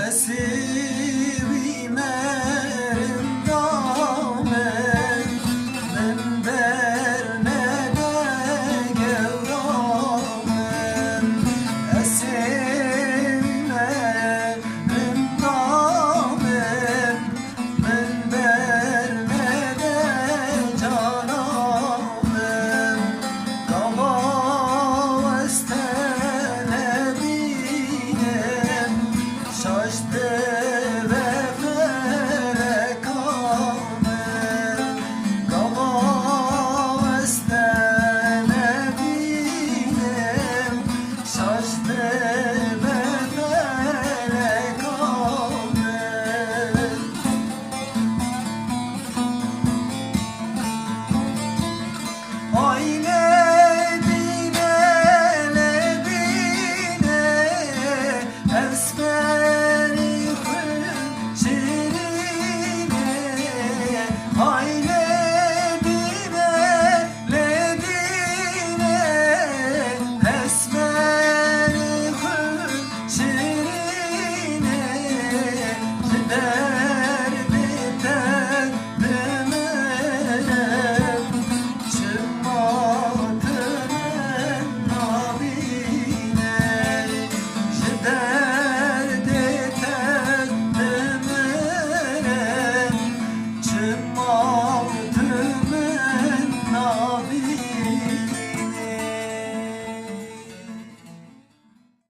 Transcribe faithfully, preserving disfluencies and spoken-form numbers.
Sêwî me rinda min, min dernede gewra min. Sêwî me rinda min, min dernede cana min. Gava ez te nebînim, şaş dibe feleka min. Gava ez te nebînim, şaş dibe feleka min. Ay lê dîne, lê dîne, esmerî xwe şirîne. Ay lê dîne, lê dîne, esmerî xwe şirîne. Ji derdê te dimirim, çima tu min nabîne? Ji derdê te dimirim, çima